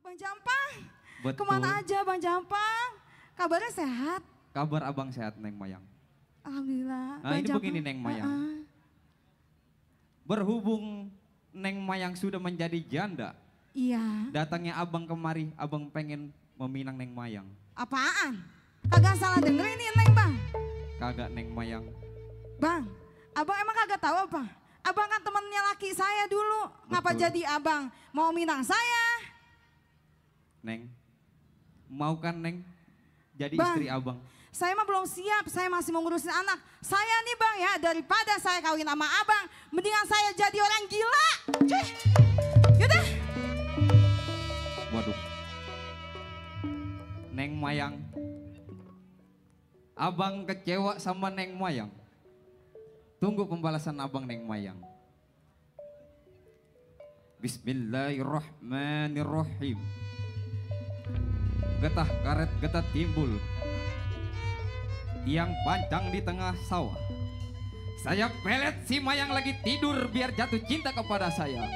Bang Jampang, Betul. kemana aja Bang Jampang? Kabarnya sehat? Kabar abang sehat Neng Mayang. Alhamdulillah. Nah ini begini Neng Mayang. Berhubung Neng Mayang sudah menjadi janda. Iya. Datangnya abang kemari, abang pengen meminang Neng Mayang. Apaan? Kagak salah denger ini Neng Bang. Kagak Neng Mayang. Bang, abang emang kagak tahu apa? Abang kan temennya laki saya dulu. Ngapa Betul. jadi abang mau minang saya? Neng, mau kan Neng jadi Bang, istri abang? saya mah belum siap, saya masih mau ngurusin anak. Saya nih Bang ya, daripada saya kawin sama abang, mendingan saya jadi orang gila. Cuy, yaudah. Waduh. Neng Mayang. Abang kecewa sama Neng Mayang. Tunggu pembalasan abang Neng Mayang. Bismillahirrahmanirrahim. Getah karet getah timbul. Tiang pancang di tengah sawah. Saya pelet si Mayang lagi tidur biar jatuh cinta kepada saya.